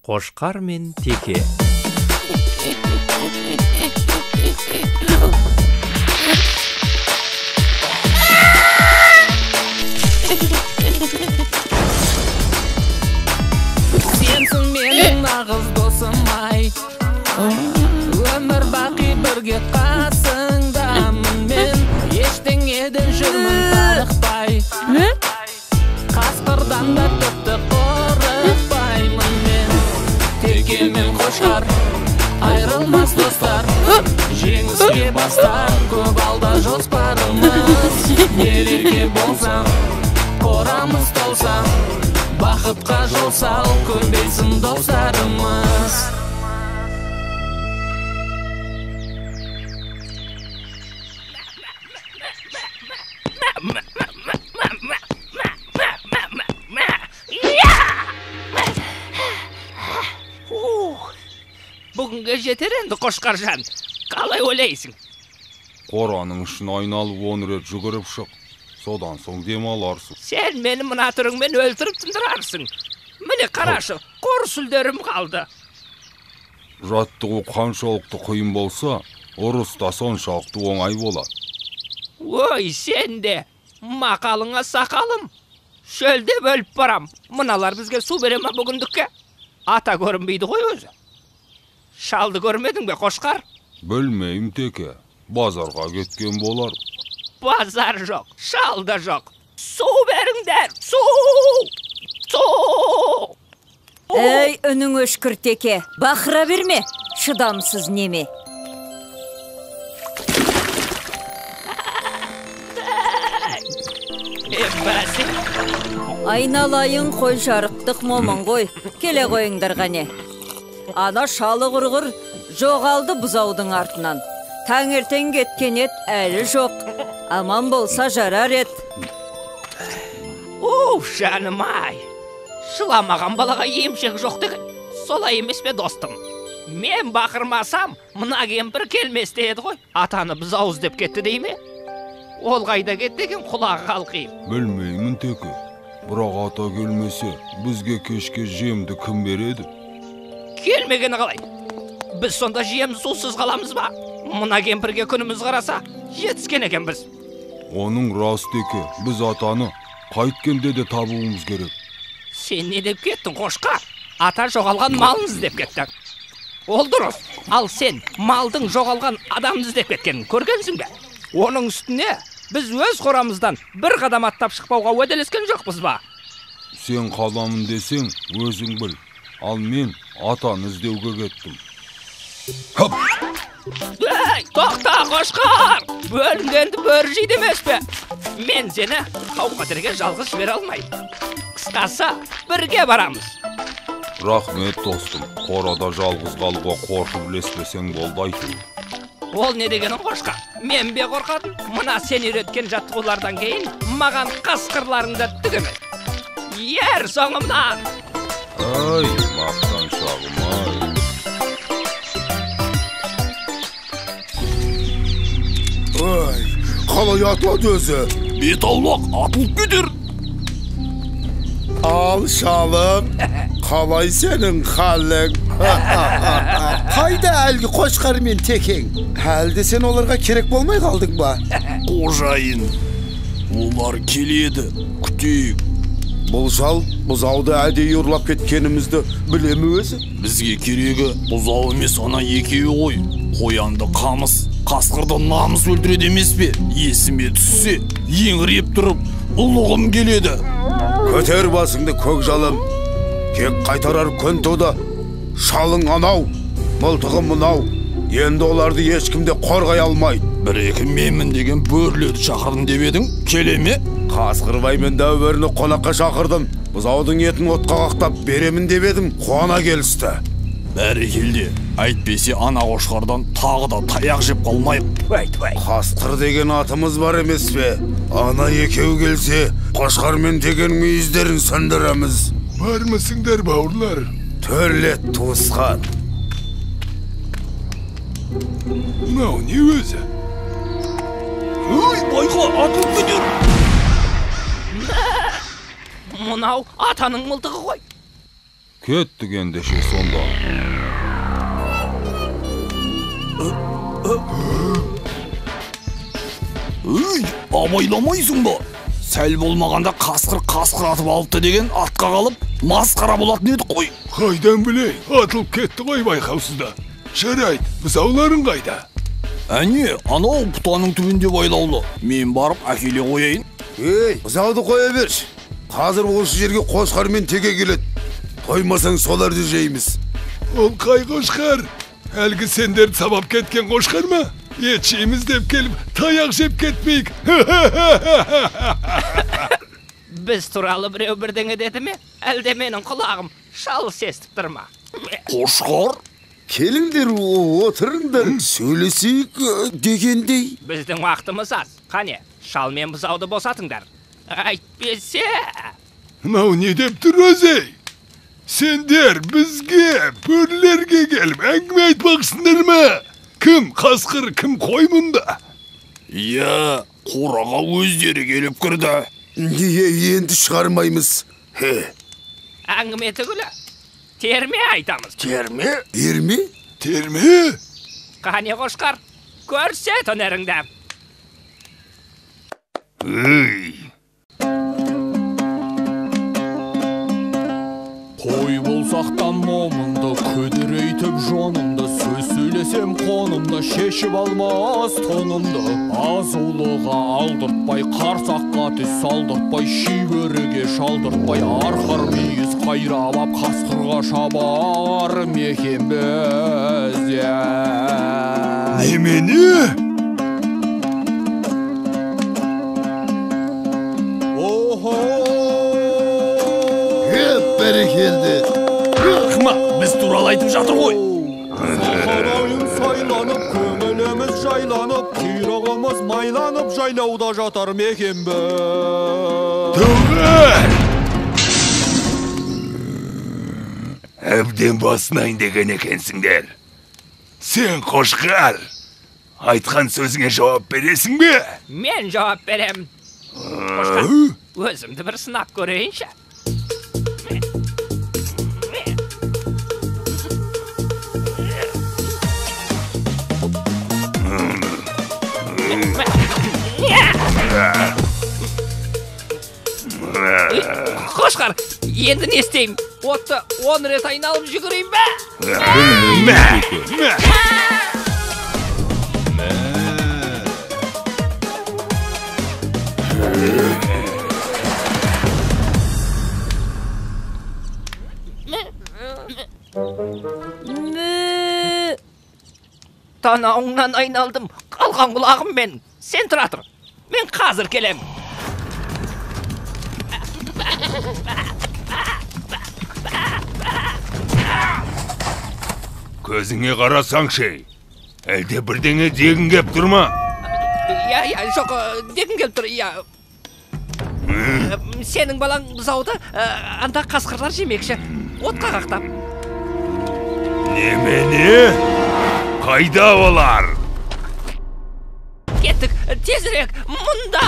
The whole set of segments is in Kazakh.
Қошқар мен теке. Сенсің менің нағыз досым ай, өмір бақи бірге қасыңдамын мен, ештеңеден жүрмін тарықпай, қасқырдан да тіпті қорықпаймын мен. Теке мен қошқар айырылмас достар, жеңіске бастар көп алда жоспарымыз. Мереке болса, қорамыз толса, бақытқа жол сал, көбейсін достарымыз. Бүгінге жетер енді, Қошқаржан. Қалай ойлайсың? Қораның ішін айналып 10 рет жүгіріп шық. Содан соң демаларсың. Сен мені мына түріңмен өлтіріп тындырарсың. Міне қарашы, қор сүлдерім қалды. Жаттығу қаншалықты қиын болса, ұрыс та соншалықты оңай болады. Ой, сен де, мақалыңа сақалым. Шөлдеп өліп барам. Мыналар бізге су бере ме бүгіндікке? Ата көрінбейді ғой өзі. Шалды көрмедің бе, Қошқар? Білмеймін, теке. Базарға кеткен болар. Базар жоқ, шал да жоқ. Су беріңдер, су! Су! Әй, үнің өшкір, теке. Бақыра берме, шыдамсыз неме. Айналайын қой, жарықтық момын ғой. Келе қойыңдар қане. Ана шалы құрғыр жоғалды бұзаудың артынан. Таңертең кеткен ет әлі жоқ. Аман болса жарар ет. Уф, жаным ай. Жыламаған балаға емшек жоқ деген. Солай емес пе, достым? Мен бақырмасам, мына кемпір келмес деді ғой. Атаны бұзау іздеп кетті дей ме? Ол қайда кетті екен, құлағы қалқиып? Білмеймін, теке. Бірақ ата келмесе, бізге кешке жемді кім береді? Келмегені қалай? Біз сонда жем сусыз қаламыз ба? Мына кемпірге күніміз қараса, жетіскен екенбіз. Оның рас, теке. Біз атаны қайткенде де табуымыз керек. Сен не деп кеттің, Қошқар? Ата жоғалған малын іздеп кетті. Ол дұрыс. Ал сен малдың жоғалған адамын іздеп кеткенін көргенсің бе? Оның үстіне біз өз қорамыздан бір қадам аттап шықпауға уәделескен жоқпыз ба? Сен қаламын десең, өзің біл. Ал мен атаны іздеуге кеттім. Хоп! Ей, тоқта, Қошқар! Бөлінгенді бөрі жейді емес пе? Мен сені қауіп-қатерге жалғыз жібере алмаймын. Қысқасы, бірге барамыз. Рахмет, достым. Қорада жалғыз қалуға қорқып ілеспесең болды әйтеуір. Ол не дегенің, Қошқар? Мен бе қорқатын? Мына сен үйреткен жаттығулардан кейін маған қасқырларыңды түк емес. Ер соңымнан! Ай, мақтаншағым ай. Ай, қалай атылады өзі? Бет аулақ, атылып кетер. Ал, шалым, қалай сенің халің? Қайда әлгі Қошқар мен текең? Әлде сен оларға керек болмай қалдың ба? Қожайын, олар келеді, күтейік. Бұл шал бұзауды әдейі ұрлап кеткенімізді біле ме өзі? Бізге керегі бұзау емес, ана екеуі ғой. Қоянды қамыс, қасқырды намыс өлтіреді емес пе? Есіме түссе, еңіреп тұрып, ұлығым келеді. Көтер басыңды, көк жалым. Кек қайтарар күн туды. Шалың анау, мылтығы мынау. Енді оларды ешкім де қорғай алмайды. Бір-екі менмін деген бөрілерді шақырдым деп едің, келе ме? Қасқырбай мен дәу бөріні қонаққа шақырдым. Бұзаудың етін отқа қақтап беремін деп едім, қуана келісті. Бәрекелде, әйтпесе ана қошқардан тағы да таяқ жеп қалмайық. Қасқыр деген атымыз бар емес пе? Ана екеу келсе, қошқар мен текенің мүйіздерін сындырамыз. Бармысыңдар, бауырлар? Төрлет, туысқан. Мынау не өзі? Ой, байқа, атылып кетер. Мынау атаның мылтығы ғой. Кеттік ендеше сонда. Өй, абайламайсың ба? Сәл болмағанда қасқыр қасқыр атып алыпты деген атқа қалып, масқара болатын едік қой. Қайдан білейін, атылып кетті ғой байқаусызда. Жарайды, бұзауларың қайда? Әне, анау бұтаның түбінде байлаулы. Мен барып әкеле қояйын. Ей, бұзауды қоя берші. Қазір осы жерге қошқар мен теке келеді. Қоймасаң соларды жейміз. Ол қай қошқар? Әлгі сендерді сабап кеткен қошқар ма? Ет жейміз деп келіп, таяқ жеп кетпейік. Біз туралы біреу бірдеңе деді ме? Әлде менің құлағым шалыс естіп тұр ма? Қошқар? Келіңдер, отырыңдар, сөйлесейік дегендей. Біздің уақытымыз аз. Қане, шал мен бұзауды босатыңдар. Әйтпесе... Мынау не деп тұр өзі? Сендер бізге, бөрілерге келіп әңгіме айтпақсыңдар ма? Кім қасқыр, кім қой мұнда? Иә, қораға өздері келіп кірді. Неге енді шығармаймыз? Әңгіме түгілі, терме айтамыз. Терме? Терме? Терме? Қане қошқар, көрсет өнеріңді. Үй! Қой болсақ та момынды, күдірейтіп жонымды, сөз сөйлесем қонымды, шешіп алмас тонымды. Азулыға алдыртпай, қарсаққа түс салдыртпай, шибөріге шалдыртпай, арқар мүйіз қайрап ап, қасқырға шабар мекенбіз. Немене? Охо! Бәрекелді. Рахмат, біз туралы айтып жатыр ғой. Сахарайын сайланып, көңіліміз жайланып, құйрығымыз майланып, жайлауда жатар мекенбіз. Төбе! Әбден басынайын деген екенсіңдер. Сен қошқар, айтқан сөзіңе жауап бересің бе? Мен жауап берем. Қошқар, өзімді бір сынап көрейінші. Қошқар, енді не істеймін? Отты 10 рет айналып жүгірейін бе? Мә! Мә! Танауыңнан айналдым, қалған құлағым мен. Сен тұра тұр, мен қазір келем. Көзіңе қарасаңшы, әлде бірдеңе дегің кеп тұр ма? Иә, иә, жоқ, дегім келіп тұр, иә. Сенің балаң бұзауды анда қасқырлар жемекші, отқа қақтап. Немене? Қайда олар? Кеттік, тезірек, мұнда!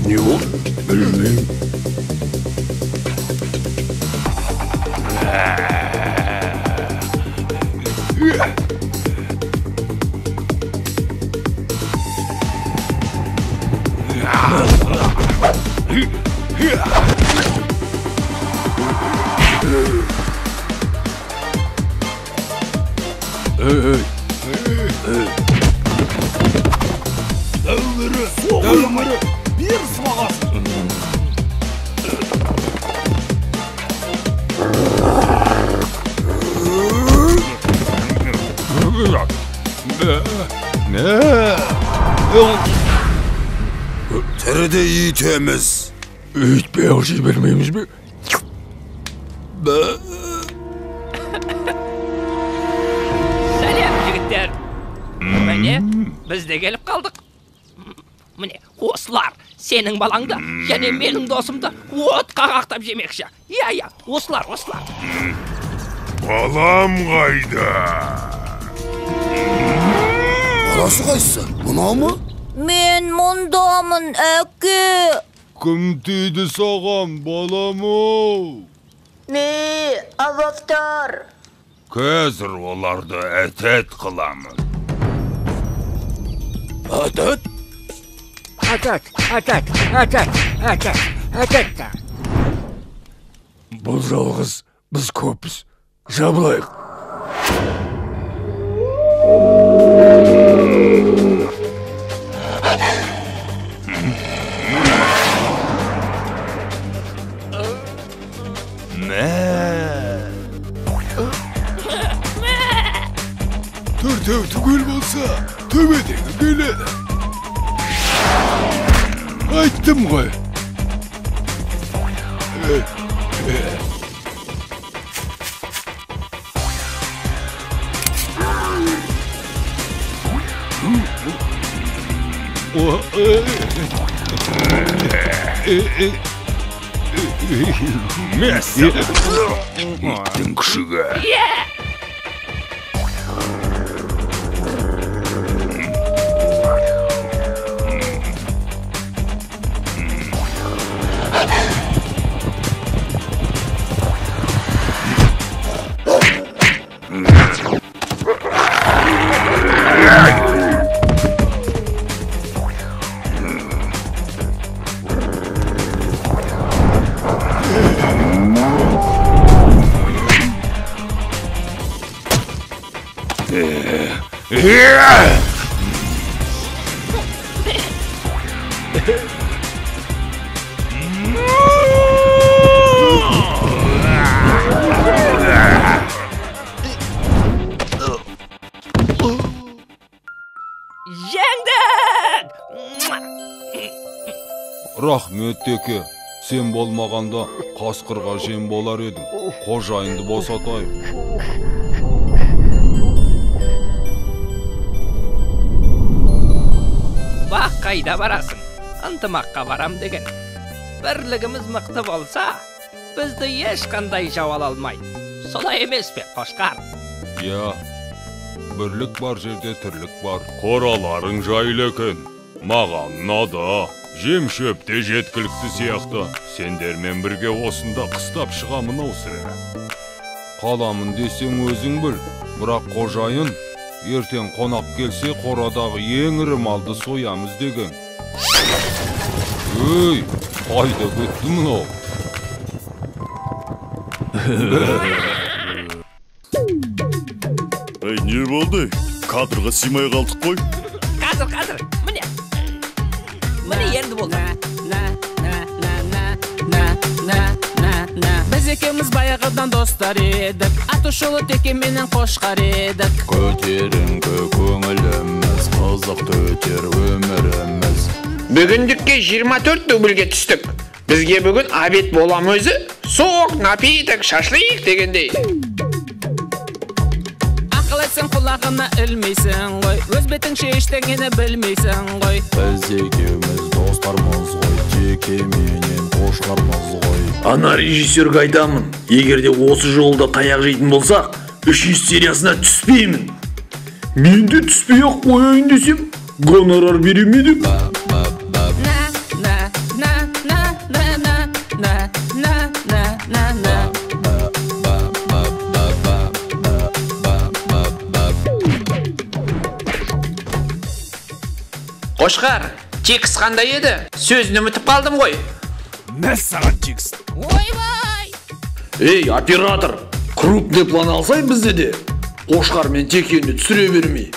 Не болды? Білмеймін. Дәу бөрі, бер сыбағасын. Тіріде үйтеміз. Үйтпей ақ жібермейміз бе? Сәлем, жігіттер. Міне, біз де келіп қалдық. Сенің балаңды және менің досымды отқа қақтап жемекші. Иә, иә, осылар, осылар. Балам қайда? Баласы қайсысы? Мынау ма? Мен мұндамын, әке. Кім тиді саған, балам-ау? Не, авақтар. Қазір оларды әтет қыламын. Әтет? Әтет, әтет, әтет, әтет, әтет. Бұл жалғыз, біз көппіз. Жабылайық. Төртеу түгел болса, төбедегі келеді. Айттым ғой. Иттің күшігі. Жеңдік! Рахмет, теке. Сен болмағанда қасқырға жем болар едім. Қожайынды босатайық. Бақ қайда барасың? Ынтымаққа барам деген. Бірлігіміз мықты болса, бізді ешқандай жау ала алмайды. Солай емес пе, қошқар? Иә, бірлік бар жерде тірлік бар. Қораларың жайлы екен. Маған ұнады. Жем шөп те жеткілікті сияқты. Сендермен бірге осында қыстап шығамын ау сірә. Қаламын десең өзің біл. Бірақ қожайын ертең қонақ келсе қорадағы ең ірі малды соямыз деген. Өй, қайда кетті мынау? Ей, не болды? Кадрға сыймай қалдық қой. Қазір, қазір, міне. Міне енді болды. Біз екеуміз баяғыдан достар едік. Атышулы теке менен қошқар едік. Көтеріңкі көңіліміз, қызықты өтер өміріміз. Бүгіндікке 24 дубльге түстік. Бізге бүгін обед болам өзі. Сок, напиток, шашлык дегендей. Ақыл айтсаң құлағына ілмейсің ғой. Өз бетіңше ештеңені білмейсің ғой. Біз екеуміз достармыз ғой, теке менен қошқармыз ғой. Ана режиссерге айтамын, егер де осы жолда таяқ жейтін болсақ, 3 сериясына түспеймін. Мен де түспей-ақ қояйын десем, гонорар бере ме деп. Қошқар, текст қандай еді? Сөзін ұмытып қалдым ғой. Мәссаған текст. Ойбай! Ей, оператор, крупный план алсай бізде де. Қошқар мен текені түсіре бермей.